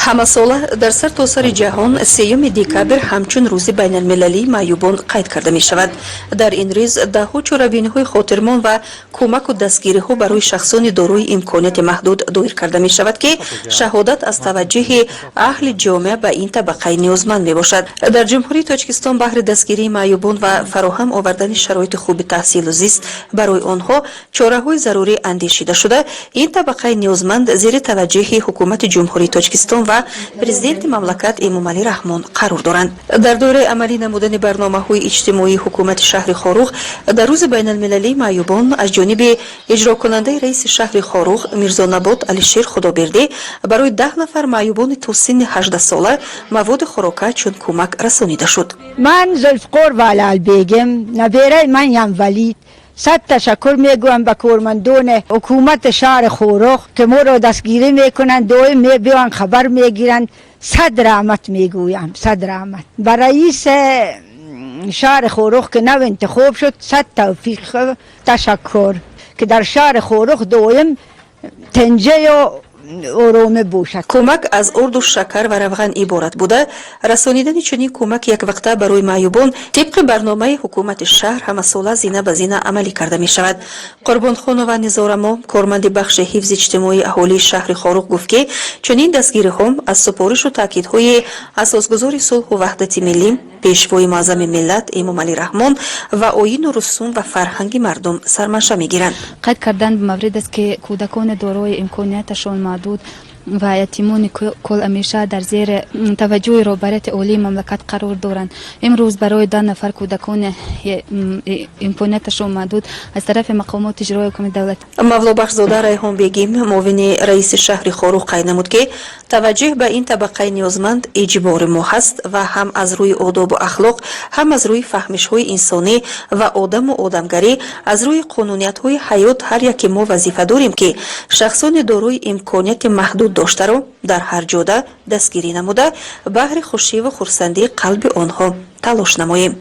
Ҳамасола дар сартосари ҷаҳон 3 декабр ҳамчун Рӯзи байналмилалии маъюбон қайд карда мешавад. Дар ин рӯз даҳҳо чорабиниҳои хотирмон ва кӯмаку дастгириҳо барои шахсони дорои имконияти маҳдуд доир карда мешавад, ки шаҳодат аз таваҷҷӯҳи аҳли ҷомеа ба ин табақаи ниёзманд мебошад. Дар Ҷумҳурии Тоҷикистон баҳри дастгирии маъюбон ва фароҳам овардани шароити хуби таҳсилу зист барои онҳо чораҳои зарурӣ андешида шуда, ин табақаи ниёзманд зери таваҷҷӯҳи Ҳукумати Ҷумҳурии Тоҷикистон ва Президенти мамлакат Эмомалӣ Раҳмон қарор доранд. Дар доираи амалӣ намудани барномаҳои иҷтимоии ҳукумати шаҳри Хоруғ дар Рӯзи байналмилалии маъюбон аз ҷониби иҷрокунандаи раиси шаҳри Хоруғ Мирзонабот Алишер Худобердӣ барои 10 нафар маъюбони то синни 18 сола маводи хӯрока чун кӯмак расонида шуд. Ман Зулфқор Валалбегим, набераи ман инвалид. Сад ташаккур мегӯям ба кормандони ҳукумати шаҳри Хоруғ, ки моро дастгирӣ мекунанд, доим мебиёнд, хабар мегиранд. Сад раҳмат мегӯям, сад раҳмат ба раиси шаҳри Хоруғ, ки нав интихоб шуд. Сад тавфиқ, ташаккур, ки дар шаҳри Хоруғ доим тинҷию оромӣ бошад. Кӯмак аз орду, шакар ва равған иборат буда, расонидани чунин кӯмак яквақта барои маъюбон тибқи барномаи ҳукумати шаҳр ҳамасола зина ба зина амалӣ карда мешавад. Қурбонхонова Низорамо, корманди бахши ҳифзи иҷтимоии аҳолии шаҳри Хоруғ, гуфт, ки чунин дастгириҳо аз супоришу таъкидҳои Асосгузори сулҳу ваҳдати миллӣ, Пешвои муаззами миллат Эмомалӣ Раҳмон ва оину русум ва фарҳанги мардум сарманша мегиранд. Қайд кардан ба маврид аст, ки кӯдакони дорои имконияташон маҳдуд ва ятимони кул ҳамеша дар зери таваҷҷӯҳи роҳбарияти олии мамлакат қарор доранд. Имрӯз барои 10 нафар кӯдакони имконияташон маҳдуд аз тарафи мақомоти иҷрои ҳукумати давлатӣ Мавлобахшзода Райҳонбегим, муовини раиси шаҳри Хоруғ, қайд намуд, ки таваҷҷӯҳ ба ин табақаи ниёзманд иҷбори мо ҳаст ва ҳам аз рӯи одобу ахлоқ, ҳам аз рӯи фаҳмишҳои инсонӣ ва одаму одамгарӣ, аз рӯи қонуниятҳои ҳаёт ҳар яке мо вазифа дорем, ки шахсони дорои имконияти маҳдуд доштаро дар ҳар ҷода дастгирӣ намуда, баҳри хушиву хурсандии қалби онҳо талош намоем.